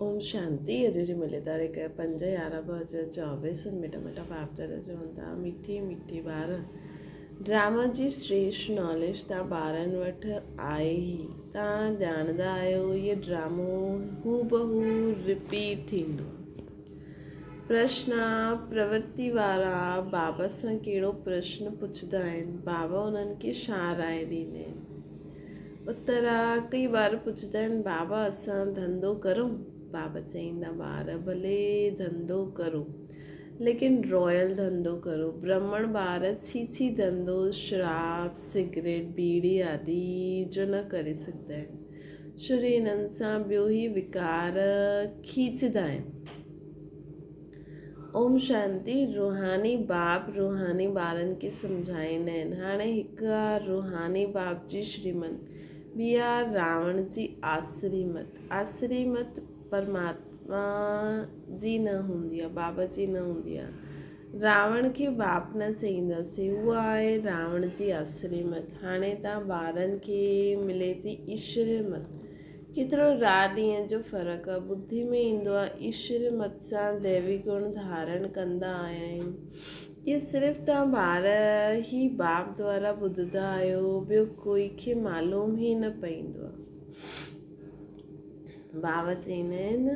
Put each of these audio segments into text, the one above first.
اوم شانتي اڄ جي ملي تاريخ 5 11 2024 مٺا مٺا باپ دادا چون ٿا مٺي مٺي ٻار ڊراما جي شريش ناليج تان ٻارن وٽ آهي ئي تان ڄاڻندا آهيو هي ڊرامو هوبهو رپيٽ ٿيندو. پرشن پرورتي وارا بابا سان ڪهڙو پرشن پڇندا آهن بابا انهن کي ڇا راء ڏيندا آهن؟ اتر، ڪئي ٻار پڇندا آهن، بابا اسان ڌنڌو ڪرون؟ بابا چئيندا، ٻار ڀلي ڌنڌو ڪرو، ليڪن رائل ڌنڌو ڪرو. برهمڻ ٻار ڇي ڇي ڌنڌو شراب، سگريٽ، ٻيڙي آدي جو نه ڪري سگهندا آهن، ڇو انهن سان ٻيو هي وڪار کيچندا آهن. اوم شانتي روحاني باپ روحاني ٻارن کي سمجهائيندا آهن هاڻي هڪ آ روحاني باپ جي شريمت ٻي آ راوڻ جي آسري مت آسري مت پرماتما جي نه هوندي آ بابا جي نه هوندي آ راوڻ کي باپ نه چئينداسين هو آهي راوڻ جي آسري مت هاڻي تان ٻارن کي ملي ٿي ايشوري مت ڪيترو رات ڏينهن جو فرق آ. ٻڌي ۾ ايندو آ ايشوري مت سان ديوي گڻ ڌارڻ ڪندا آيا آهيون. اهي صرف توهان ٻار هي باپ دوارا ٻڌندا آهيو ٻيو ڪوئي کي معلوم ئي نه پئيندو آ. بابا چئيندا آهن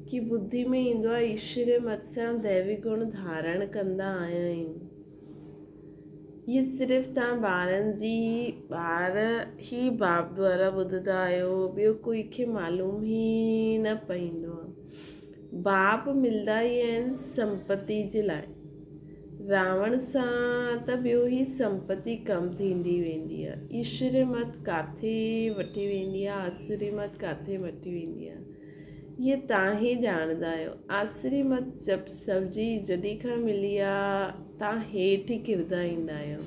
ڪي ٻڌي ۾ ايندو آ ايشوري مت سان ديوي گڻ ڌارڻ ڪندا آيا آهيون. اهي صرف توهان ٻارن جي ٻار هي باپ دوارا ٻڌندا آهيو ٻيو ڪوئي کي معلوم ئي نه پئيندو آهي. باپ ملدا ئي آهن سمپتي جي لاء. راوڻ سان ته ٻيو هي سمپتي ڪم ٿيندي ويندي آهي. ايشوري مت ڪاٿي وٺي ويندي آهي آسوري مت ڪاٿي وٺي ويندي آهي. اهي تان ئي ڄاڻندا آهيو. آسري مت جپ سبزي جڏهن کان ملي آ تان هيٺ ئي ڪردا ايندا آهيو.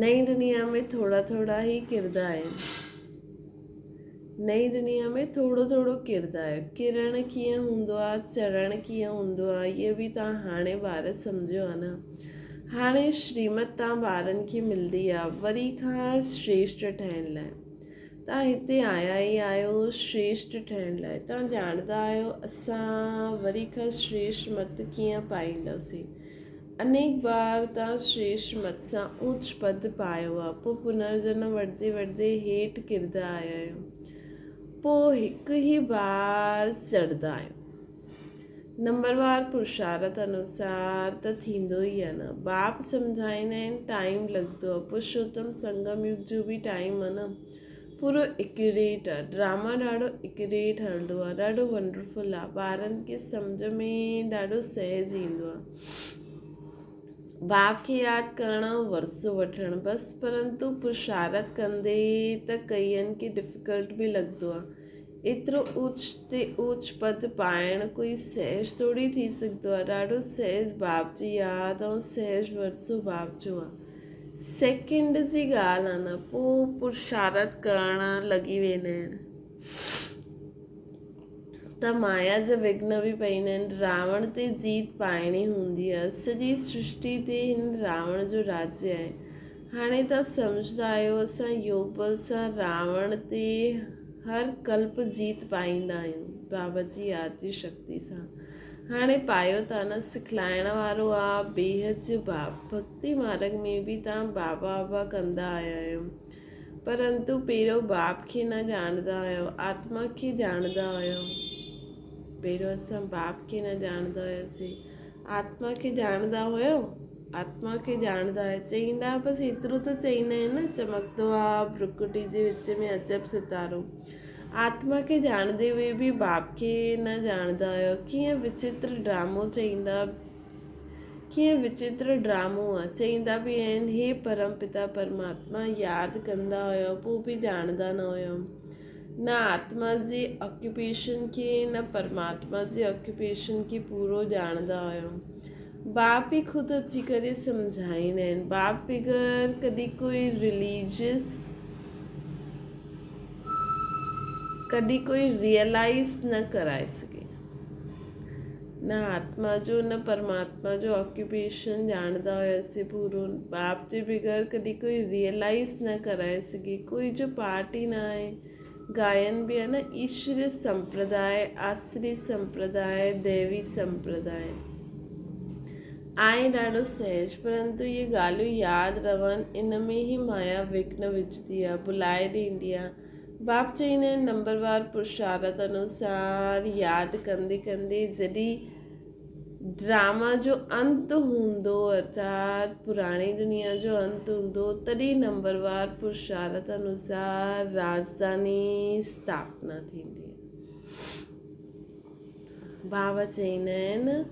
نئين دنيا ۾ ٿورا ٿورا ئي ڪردا آهن. نئين دنيا ۾ ٿورو ٿورو ڪردا آهيو. ڪرڻ ڪيئن هوندو آ، چڙهڻ ڪيئن هوندو آ، اهي به تان هاڻي ٻار سمجهيو آ نه. هاڻي شريمت تان ٻارن کي ملدي آ وري کان شريشٽ ٺهڻ لاء. توهان هتي آيا ئي آهيو شريشٽ ٺهڻ لاء. توهان ڄاڻندا آهيو اسان وري کان شريشٽ مت ڪيئن پائينداسين. انيڪ بار توهان شريشٽ مت سان اوچ پد پايو آهي، پوء پنرجنم وٺندي وٺندي هيٺ ڪرندا آيا آهيو، پوء هڪ ئي بار چڙهندا آهيو. نمبروار پرشارت انوسار ته ٿيندو ئي آ نه. باپ سمجهائيندا آهن ٽائيم لڳندو آ. پرشوتم سنگم يگ جو به ٽائيم آ نه. پورو ايڪيوريٽ آ. ڊراما ڏاڍو ايڪيوريٽ هلندو آ. ڏاڍو ونڊرفل آ. ٻارن کي سمجهه ۾ ڏاڍو سهج ايندو آ. باپ کي ياد ڪرڻ ۽ ورثو وٺڻ بس پرنتو پرشارت ڪندي ته ڪئين کي ڊفيڪلٽ به لڳندو آ. ايترو اوچ تي اوچ پد پائڻ ڪوئي سهج ٿوري ٿي سگهندو آهي. ڏاڍو سهج باپ جي ياد ۽ سهج ورثو باپ جو آهي. سيڪنڊ جي ڳالهه آهي نه پوء پرشارت ڪرڻ لڳي ويندا آهن ته مايا جا وگهن به پئيندا آهن. راوڻ تي جيت پائڻي هوندي آهي. سڄي سرشٽي تي هن راوڻ جو راجيه آهي. هاڻي توهان سمجهندا آهيو اسان يوگ بل سان راوڻ تي هر ڪلپ جيت پائيندا آهيون بابا جي ياد جي شڪتي سان. هاڻي پايو ٿا نه سکلائڻ وارو آ بيحد جو باپ. ڀڳتي مارڳ ۾ به توهان بابا بابا ڪندا آيا آهيو پرنتو پهريون باپ کي نه ڄاڻندا هيو آتما کي ڄاڻندا هيو. پهريون اسان باپ کي نه ڄاڻندا هياسين آتما کي ڄاڻندا هيو؟ آتما کي ڄاڻندا هيا. چئيندا بس ايترو ته چئيندا آهن نه چمڪندو آ ڀرڪٽي جي وچ ۾ عجب ستارو. آتما کي ڄاڻندي هئي به باپ کي نه ڄاڻندا هيو. ڪيئن وچتر ڊرامو چئيندا ڪيئن وچتر ڊرامو آ. چئيندا به آهن هي پرم پتا پرماتما ياد ڪندا هيو پوء به ڄاڻندا نه هيو. نه آتما جي آڪيوپيشن کي نه پرماتما جي آڪيوپيشن کي پورو ڄاڻندا هيو. باپ ئي خود اچي ڪري سمجهائيندا آهن. باپ بغير ڪڏهن ڪوئي رليجس ڪڏهن ڪوئي ريئلائيز نه ڪرائي سگهي. نه آتما جو نه پرماتما جو آڪيوپيشن ڄاڻندا هياسين پورو. باپ جي بغير ڪڏهن ڪوئي ريئلائيز نه ڪرائي سگهي. ڪوئي جو پارٽ ئي نه آهي. ڳائن به آهي نه ايشوري سمپرداء، آسري سمپرداء، ديوي سمپرداء. آهي ڏاڍو سهج پرنتو اهي ڳالهيون ياد رهن ان ۾ ئي مايا وگهن وجهندي آهي، ڀلائي ڏيندي آهي. باپ چئيندا آهن نمبروار پرشارت انوسار ياد ڪندي ڪندي جڏهن ڊراما جو انت هوندو ارٿات پراڻي دنيا جو انت هوندو تڏهن نمبروار پرشارت انوسار راجڌاني اسٿاپنا ٿيندي. بابا چئيندا آهن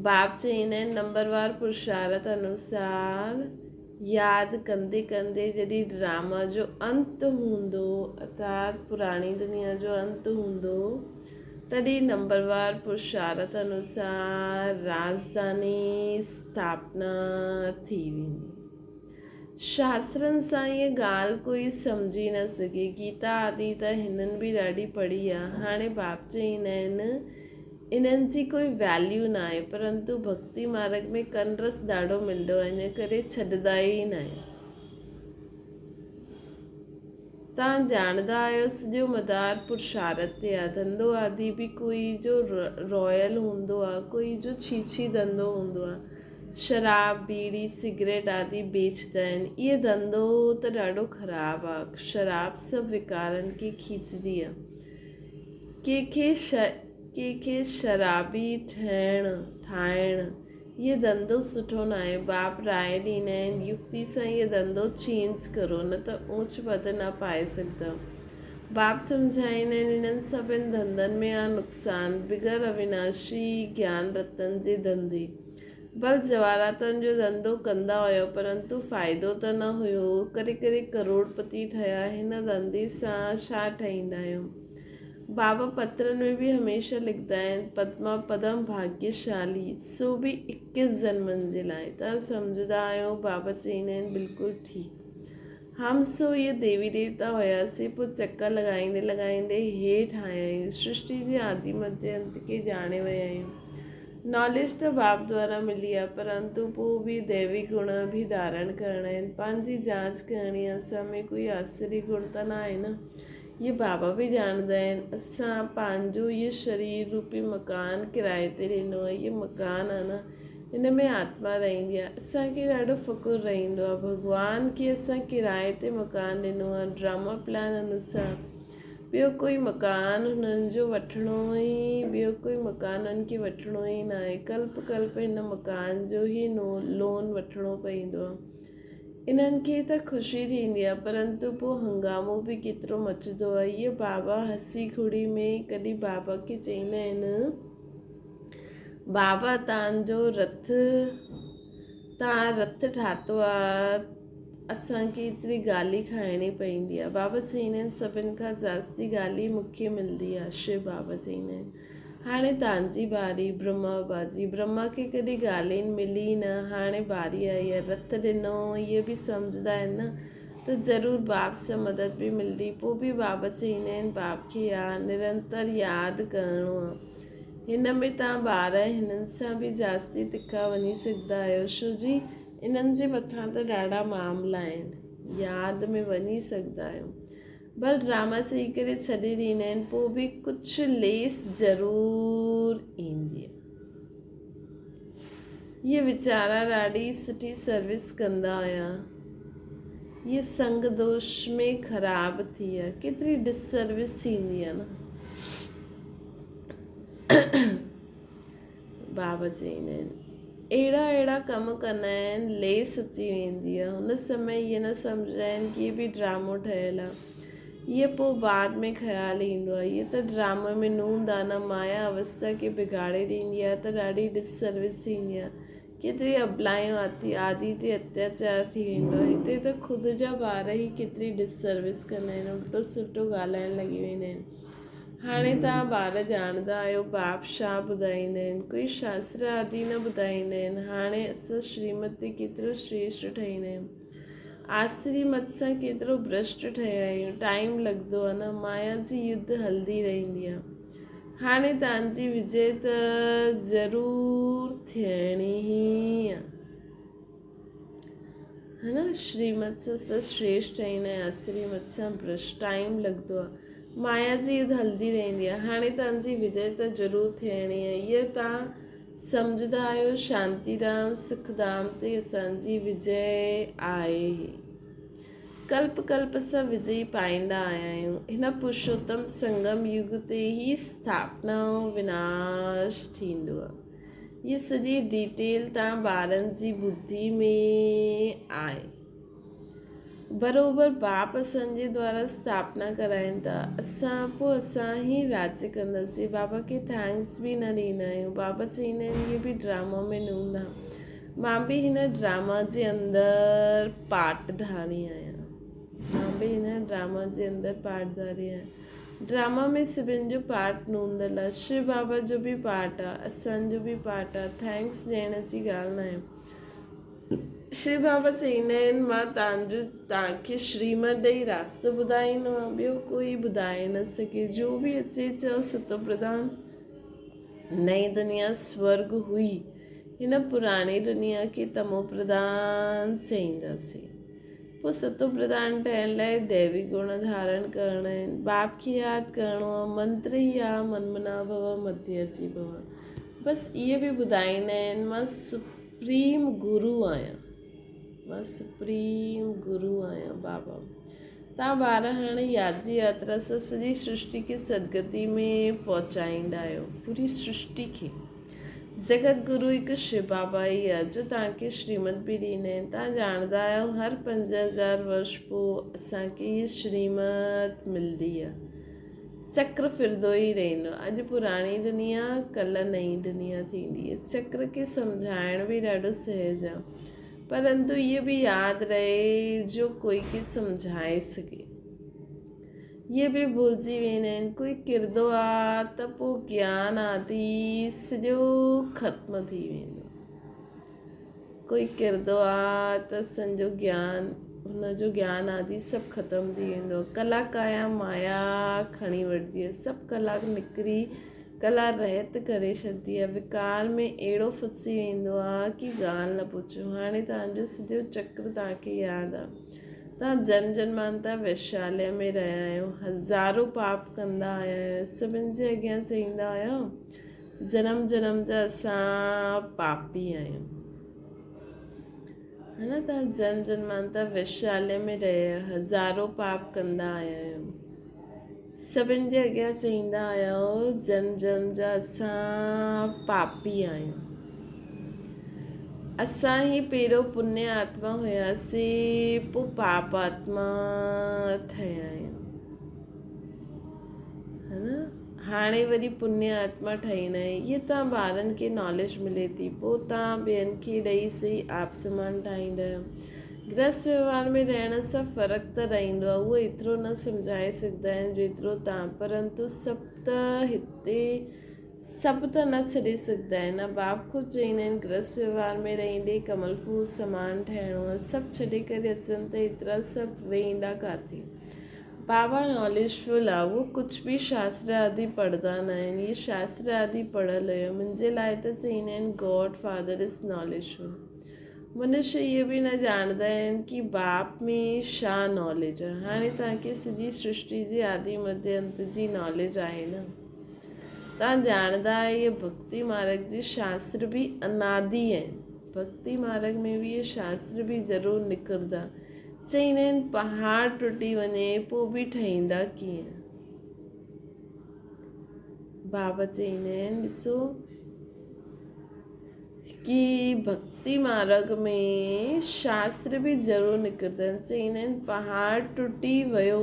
باپ چئيندا آهن نمبروار پرشارت انوسار ياد ڪندي ڪندي جڏهن ڊراما جو انت هوندو ارٿات پراڻي دنيا جو انت هوندو تڏهن نمبروار پرشارت انوسار راجڌاني اسٿاپنا ٿي ويندي. شاسترن سان هيء ڳالهه ڪوئي سمجهي نه سگهي. گيتا آدي ته هنن به ڏاڍي پڙهي آ. هاڻي باپ چئيندا آهن، انهن جي ڪوئي ويليو ناهي، پرنتو ڀڳتي مارڳ ۾ ڪن رس ڏاڍو ملندو آهي، ان ڪري ڇڏندا ئي ناهن. توهان ڄاڻندا آهيو سڄو مدار پرشارت تي آ. ڌنڌو آدي به ڪوئي جو رائل هوندو آ، ڪوئي جو ڇي ڇي ڌنڌو هوندو آ. شراب، ٻيڙي، سگريٽ آدي بيچدا آهن. اهي ڌنڌو ته ڏاڍو خراب آ. شراب سڀ وڪارن کي کيچدي آ. ڪنهن کي شرابي ٺهڻ، ٺاهڻ، اهي ڌنڌو سٺو ناهي. باپ راء ڏيندا آهن، يڪتي سان اهي ڌنڌو چينج ڪرو، نه ته اوچ پد نه پائي سگهندؤ. باپ سمجهائيندا آهن، انهن سڀن ڌنڌن ۾ آ نقصان، بغير اويناشي گيان رتن جي ڌنڌي. ڀل جواهراتن جو ڌنڌو ڪندا هيؤ، پرنتو فائدو ته نه هيو. ڪري ڪري ڪروڙپتي ٺهيا، هن ڌنڌي سان ڇا ٺهيندا آهيو؟ بابا پترن ۾ به هميشه لکندا آهن، پدما پدم ڀاگيشالي، سو به اڪيس جنمن جي لاء. توهان سمجهندا آهيو، بابا چئيندا آهن، بلڪل ٺيڪ. هم سو اهي ديوي ديوتا هياسين، پوء چڪر لڳائيندي لڳائيندي هيٺ آيا آهيون. سرشٽي جي آدي مڌيه انت کي ڄاڻي ويا آهيون. ناليج ته باپ دوارا ملي آهي، پرنتو پوء به ديوي گڻ به ڌارڻ ڪرڻا آهن. پنهنجي جاچ ڪرڻي آهي، اسان ۾ ڪوئي آسري گڻ ته نه آهي نه؟ اهي بابا به ڄاڻندا آهن. اسان پنهنجو اهو شرير روپي مڪان ڪرائي تي ڏنو آهي. اهو مڪان آهي نه، ان ۾ آتما رهندي آهي. اسان کي ڏاڍو فخر رهندو آهي. ڀڳوان کي اسان ڪرائي تي مڪان ڏنو آهي. ڊراما پلان انوسار ٻيو ڪوئي مڪان هنن جو وٺڻو ئي ٻيو ڪوئي مڪان هنن کي وٺڻو ئي ناهي. ڪلپ ڪلپ هن مڪان جو ئي لون وٺڻو پوندو آهي. انهن کي ته خوشي ٿيندي آهي پرنتو پوء هنگامو به ڪيترو مچندو آهي. اهي بابا هسي کڙي ۾ ڪڏهن بابا کي چئيندا آهن، بابا تان جو رٿ تان رٿ ٺاتو آ اسان کي ايتري گالي کائڻي پئيندي آ. بابا چئيندا آهن سڀن کان جاستي گالي مون کي ملدي آ. شو بابا چئيندا آهن هاڻي تانجي باري برهما بابا جي. برهما کي ڪڏهن گالي ملي ئي نه هاڻي باري آئي آ. رٿ ڏنو اهي به سمجهندا آهن نه ته ضرور باپ سان مدد به ملدي. پوء به بابا چئيندا آهن باپ کي نرنتر ياد ڪرڻو آ. هن ۾ توهان ٻار هنن سان به جاستي تکا وڃي سگهندا آهيو ڇو جي انهن جي مٿان ته ڏاڍا معاملا آهن. ياد ۾ وڃي سگهندا آهيو. ڀل ڊراما چئي ڪري ڇڏي ڏيندا آهن پوء به ڪجهه ليس ضرور ايندي آهي. اهي ويچارا ڏاڍي سٺي سروس ڪندا هيا. اهي سنگ دوش ۾ خراب ٿي ويا. ڪيتري ڊس سروس ٿيندي آهي نه. بابا چئيندا آهن اهڙا اهڙا ڪم ڪندا آهن ليس اچي ويندي آهي هن سمي اهي نه سمجهندا آهن ڪي به ڊرامو ٺهيل آهي اهي پوء بعد ۾ خيال ايندو آهي اهي ته ڊرامي ۾ نون دانا مايا اوستا کي بگاڙي ڏيندي آهي ته ڏاڍي ڊس سروس ٿيندي آهي ڪيتري ابلايون آتي آدي تي اتياچار ٿي ويندو آهي هتي ته خود جا ٻار ئي ڪيتري ڊس سروس ڪندا آهن الٽو سلٽو ڳالهائڻ لڳي ويندا آهن هاڻي توهان ٻار ڄاڻندا آهيو باپ ڇا ٻڌائيندا آهن ڪوئي شاستر آدي نه ٻڌائيندا آهن هاڻي اسان شريمت تي ڪيترو شريشٽ ٺهيندا آهيون آسري مت سان ڪيترو ڀرشٽ ٺهيا آهيون ٽائيم لڳندو آهي نه مايا جي يڌ هلندي رهندي آهي هاڻي توهان جي وجي ته ضرور ٿيڻي ئي آهي ها نه شريمت سان شريشٽ ٺهيندا آهيون آسري مت سان ڀرشٽ ٽائيم لڳندو آهي. مايا جي يڌ هلندي رهندي آهي. هاڻي توهان جي وجي ته ضرور ٿيڻي آهي. اهي توهان سمجهندا آهيو شانتي ڌام، سک ڌام تي اسان جي وجي آهي. ڪلپ ڪلپ سان وجئي پائيندا آيا آهيون. هن پرشوتم سنگم يگ تي ئي اسٿاپنا ۽ وناش ٿيندو آهي. هيء سڄي ڊيٽيل توهان ٻارن جي ٻڌي ۾ آهي. بروبر باپ اسان جي دوارا اسٿاپنا ڪرائين ٿا. اسان پوء اسان ئي راڄ ڪنداسين. بابا کي thanks به نه ڏيندا آهيون. بابا چئيندا آهن اهي به ڊرامو ۾ نه هوندا. مان به هن ڊراما جي اندر پارٽ ڌاري آهيان. مان به هن ڊراما جي اندر پارٽ ڌاري آهيان. ڊراما ۾ سڀن جو پارٽ نوندل آ. شو بابا جو به پارٽ آ. اسان جو به پارٽ آ. Thanks ڏيڻ جي ڳالهه ناهي. شو بابا چئيندا آهن مان تان جو تان کي شريمت ڏئي راستو ٻڌائيندو آهيان. ٻيو ڪوئي ٻڌائي نه سگهي. جو به اچي چئو ستو پرڌان. نئين دنيا سورڳ هئي. هن پراڻي دنيا کي تمو پرڌان چئينداسين. پوء ستو پرڌان ٺهڻ لاء ديوي گڻ ڌارڻ ڪرڻا آهن. باپ کي ياد ڪرڻو آهي. منتر ئي آهي من منا ڀو مڌيه اچي ڀو. بس اهي به ٻڌائيندا آهن مان سپريم گرو آهيان. مان سپريم گرو آهيان بابا. توهان ٻار هاڻي ياد جي ياترا سان سڄي سرشٽي کي سدگتي ۾ پهچائيندا آهيو. پوري سرشٽي کي. جڳت گرو هڪ شو بابا ئي آهي جو توهان کي شريمت به ڏيندا آهن. توهان ڄاڻندا آهيو هر 5000 ورش پوء اسان کي هيء شريمت ملندي آهي. چڪر ڦرندو ئي رهندو آهي. اڄ پراڻي دنيا ڪلهه نئين دنيا ٿيندي. چڪر کي سمجهائڻ به ڏاڍو سهج آهي. پرنتو اهي به ياد رهي جو ڪوئي کي سمجهائي سگهي. اهي به ڀلجي ويندا آهن. ڪوئي ڪردو آ ته پوء گيان آدي سڄو ختم ٿي ويندو. ڪوئي ڪردو آ ته سڄو گيان هن جو گيان آدي سڀ ختم ٿي ويندو. ڪلا ڪايا مايا کڻي وٺندي آ. سڀ ڪلا نڪري ڪلا رهت ڪري ڇڏندي آ. وڪار ۾ اهڙو ڦسي ويندو آ ڪي ڳالهه نه پڇو. هاڻي توهان جو سڄو چڪر توهان کي ياد آ. توهان جنم جنمانتر ويشاليا ۾ رهيا آهيو. هزارون پاپ ڪندا آيا آهيو. سڀن جي اڳيان چئيندا آهيو، جنم جنم جا اسان پاپي آهيون. ها نه توهان جنم جنمانتر ويشاليا ۾ رهيا آهيو. هزارون پاپ ڪندا آيا آهيو. سڀن جي اڳيان چئيندا آهيو، جنم جنم جا اسان پاپي آهيون. اسان ئي پهريون پڃ آتما هياسين، پوء پاپ آتما ٺهيا آهيون. ها نه؟ هاڻي وري پڃ آتما ٺهيندا آهيون. اهي توهان ٻارن کي ناليج ملي ٿي، پوء توهان ٻين کي ڏئي سهي آپ سمان ٺاهيندا آهيو. گرهست وهنوار ۾ رهڻ سان فرق ته رهندو آهي، اهو ايترو نه سمجهائي سگهندا آهن جيترو توهان، پرنتو سڀ ته هتي سڀ ته نه ڇڏي سگهندا آهن. نه باپ خود چئيندا آهن گرهست وهنوار ۾ رهندي ڪمل ڦول سمان ٺهڻو آهي، سڀ ڇڏي ڪري اچن ته ايترا سڀ ويندا ڪاٿي؟ بابا ناليج فل آهي، اهو ڪجهه به شاستر آدي پڙهندا نه آهن، اهي شاستر آدي پڙهيل هيو، منهنجي لاء ته چئيندا آهن god father is knowledgeful. منشي اهي به نه ڄاڻندا آهن ڪي باپ ۾ ڇا ناليج آهي. هاڻي توهان کي سڄي سرشٽي جي آدي مڌي انت جي ناليج آهي نه. توهان ڄاڻندا آهيو اهي ڀڳتي مارگ جي شاستر به انادي آهن. ڀڳتي مارگ ۾ به اهي شاستر به ضرور نڪرندا. چئيندا آهن پهاڙ ٽٽي وڃي پوء به ٺهيندا ڪيئن؟ بابا چئيندا آهن ڏسو ڪي ڀڳتي مارگ ۾ شاستر به ضرور نڪرندا آهن. چئيندا آهن پهاڙ ٽٽي ويو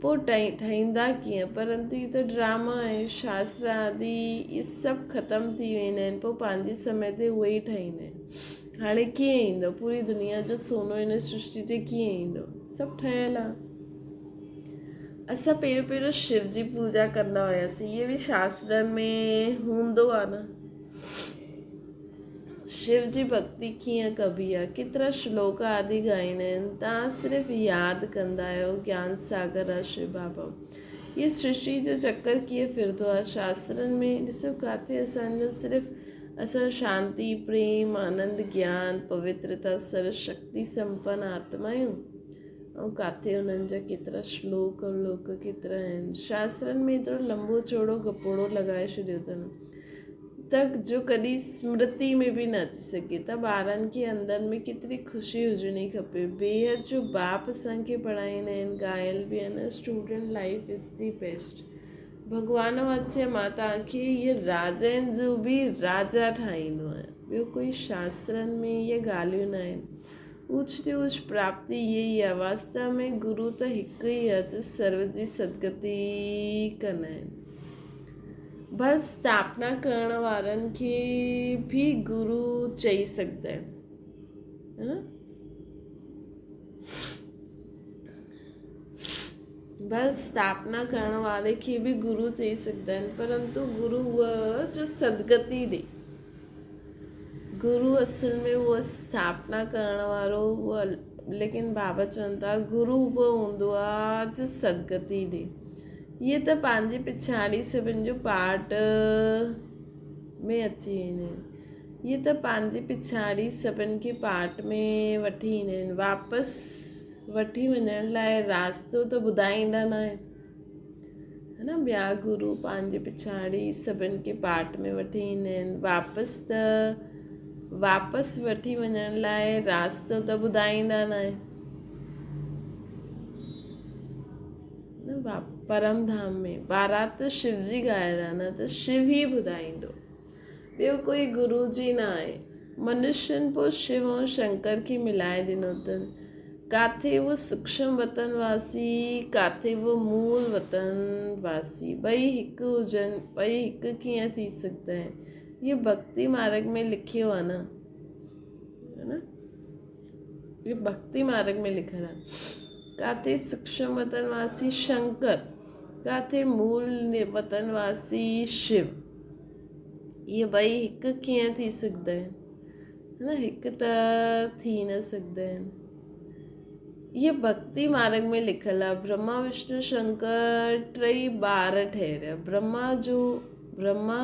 پوء ٺهيندا ڪيئن؟ پرنتو هي ته ڊراما آهي، شاستر آدي اهي سڀ ختم ٿي ويندا آهن پوء پنهنجي سمي تي اهي ئي ٺهيندا آهن. هاڻي ڪيئن ايندو؟ پوري دنيا جو سونو هن سرشٽي تي ڪيئن ايندو؟ سڀ ٺهيل آهي. اسان پهريون پهريون شو جي پوڄا ڪندا هياسين اهي به شاسترن ۾ هوندو آهي نه شو جي ڀڳتي ڪيئن ڪبي آهي ڪيترا شلوڪ آدي ڳائيندا آهن توهان صرف ياد ڪندا آهيو گيان ساگر آهي شو بابا هي سرشٽي جو چڪر ڪيئن ڦرندو آهي شاسترن ۾ ڏسو ڪاٿي اسانجو صرف اسان شانتي پريم آنند گيان پوترتا سر شڪتي سمپن آتما آهيون. ۽ ڪاٿي انهن جا ڪيترا شلوڪ ولوڪ ڪيترا آهن. شاسترن ۾ ايترو لنبو چوڙو گپوڙو لڳائي ڇڏيو اٿن ته جو ڪڏهن سمرتي ۾ به نه اچي سگهي ته ٻارن کي اندر ۾ ڪيتري خوشي هجڻي کپي. بيحد جو باپ اسان کي پڙهائيندا آهن ڳايل به آهن student life is the best. ڀڳوان واتسيه مان توهان کي هيء راجائن جو به راجا ٺاهيندو آهيان. ٻيو ڪوئي شاسترن ۾ اهي ڳالهيون نه آهن. اوچ تي اوچ پراپتي اهي ئي آهي. واسطا ۾ گرو ته هڪ ئي آهي جو سرو جي سدگتي ڪندا آهن. ڀل اسٿاپنا ڪرڻ وارن کي به گرو چئي سگهندا آهن. ڀل اسٿاپنا ڪرڻ واري کي به گرو چئي سگهندا آهن پرنتو گرو اهو جو سدگتي ڏي. گرو اصل ۾ اهو اسٿاپنا ڪرڻ وارو اهو ليڪن بابا چون ٿا گرو اهو هوندو آ جو سدگتي ڏي. اهي ته پنهنجي پڇاڙي سڀن جو پارٽ ۾ اچي ويندا آهن. اهي ته پنهنجي پڇاڙي سڀن کي پارٽ ۾ وٺي ايندا آهن. واپس وٺي وڃڻ لاء راستو ته ٻڌائيندا نه آهن. ها نه ٻيا گرو پنهنجي پڇاڙي سڀن کي پاٽ ۾ وٺي ايندا آهن واپس ته واپس وٺي وڃڻ لاء راستو ته ٻڌائيندا نه آهن پرم ڌام ۾ بارات ته شو جي ڳايل آهي نه ته شو ئي ٻڌائيندو ٻيو ڪوئي گرو جي نه آهي. منشين پوء شو ۽ شنڪر کي ملائي ڏنو اٿن. ڪاٿي اهو سوڪشم وطن واسي، ڪاٿي اهو مول وطن واسي. ٻئي هڪ هجن، ٻئي هڪ ڪيئن ٿي سگهندا آهن؟ اهو ڀڳتي مارڳ ۾ لکيو آهي نه؟ نه؟ اهو ڀڳتي مارڳ ۾ لکيل آهي. ڪاٿي سوڪشم وطن واسي شنڪر، ڪاٿي مول وطن واسي شو. اهي ٻئي هڪ ڪيئن ٿي سگهندا آهن؟ نه هڪ ته ٿي نه سگهندا آهن. اهي ڀڳتي مارڳ ۾ لکيل آهي. برهما وشنو شنڪر ٽئي ٻار ٺهريا. برهما جو برهما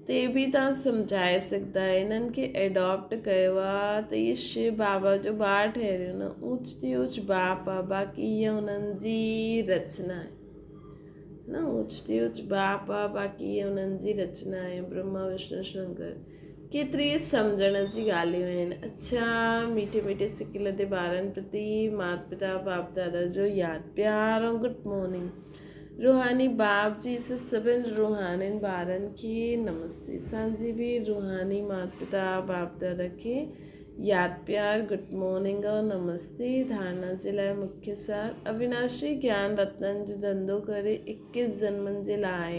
تي به توهان سمجهائي سگهندا آهيو. هنن کي ايڊاپٽ ڪيو آهي ته اهي شو بابا جو ٻار ٺهريو نه اوچ تي اوچ باپ آهي باقي اها هنن جي رچنا آهي. نه اوچ تي اوچ باپ آ باقي اهي انهن جي رچنا آهي برهما وشنو شنڪر ڪيتري سمجهڻ جي ڳالهيون آهن اڇا ميٺي ميٺي سڪل تي ٻارن پرتي مات پتا باپ دادا جو ياد پيار ۽ گڊ مارننگ روحاني باپ جي سڀن روحانين ٻارن کي نمستي اسان جي به روحاني مات پتا باپ دادا کي ياد پيار گڊ مارننگ اور نمستي ڌارنا جي لاء مکيه سار اويناشي گيان رتنن جو ڌنڌو ڪري اڪيس جنمن جي لاء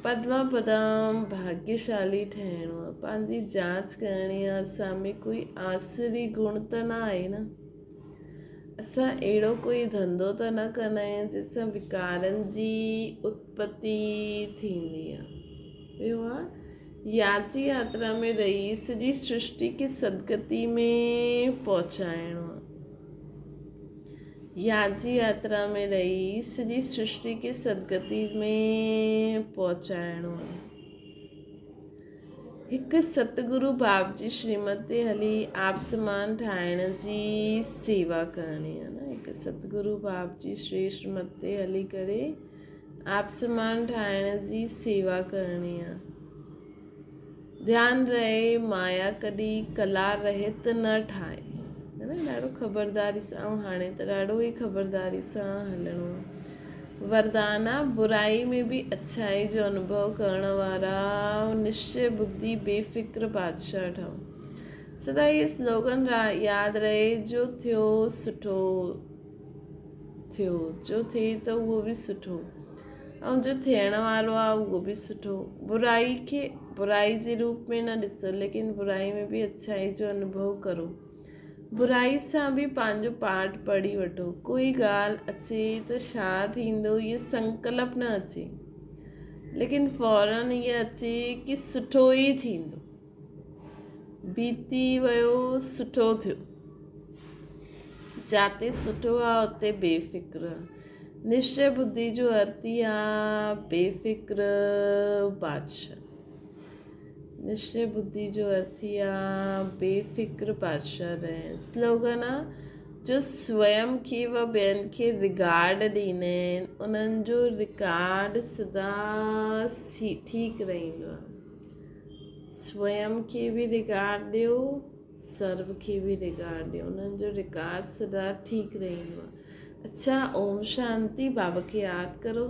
پدما پدم ڀاگيشالي ٺهڻو آهي پنهنجي جاچ ڪرڻي آهي اسان ۾ ڪوئي آسري گڻ ته نه آهي نه اسان اهڙو ڪوئي ڌنڌو ته نه ڪندا آهيون جنهن سان وڪارن جي اتپتي ٿيندي آهي ٻيو آهي ياجي ياترا ۾ رهي سڄي سرشٽي کي سدگتي ۾ پهچائڻو آهي. ياجي ياترا ۾ رهي سڄي سرشٽي کي سدگتي ۾ پهچائڻو آهي. هڪ ستگرو باپ جي شريمت تي هلي آپ سمان ٺاهڻ جي سيوا ڪرڻي آهي نه هڪ ستگرو باپ جي شري شريمت تي هلي ڪري آپ سمان ٺاهڻ جي سيوا ڪرڻي آ. ڌيان رهي مايا ڪڏهن ڪلا رهت نه ٺاهي. ها نه ڏاڍو خبرداري سان ۽ هاڻي ته ڏاڍو ئي خبرداري سان هلڻو آ. وردان آ برائي ۾ به اڇائي جو انوڀو ڪرڻ وارا نشچي ٻڌي بي فڪر بادشاهه ٺهو. سدا هي سلوگن ياد رهي جو ٿيو سٺو. ٿيو، جو ٿئي ته اهو به سٺو ۽ جو ٿيڻ وارو آهي اهو به سٺو. برائي کي برائي جي روپ ۾ نه ڏسو ليڪن برائي ۾ به اڇائي جو انوڀو ڪرو. برائي سان به پنهنجو پاٺ پڙهي وٺو. ڪوئي ڳالهه اچي ته ڇا ٿيندو اهو سنڪلپ نه اچي ليڪن فورن اهو اچي ڪي سٺو ئي ٿيندو. بيتي ويو سٺو ٿيو. جاتي سٺو آ اتي بي فڪر. نشچي ٻڌي جو ارٿي آ بي فڪر بادشاھ. نشچي ٻڌي جو ارٿي آ بي فڪر بادشاھ رهڻ. سلوگن آ جو سويم کي و ٻين کي رگارڊ ڏيندا آهن انهن جو رڪارڊ سدا ٺيڪ رهندو آهي. سويم کي به رگارڊ ڏيو سرو کي به رگارڊ ڏيو انهن جو رڪارڊ سدا ٺيڪ رهندو آهي. اڇا اوم شانتي بابا کي ياد ڪرو.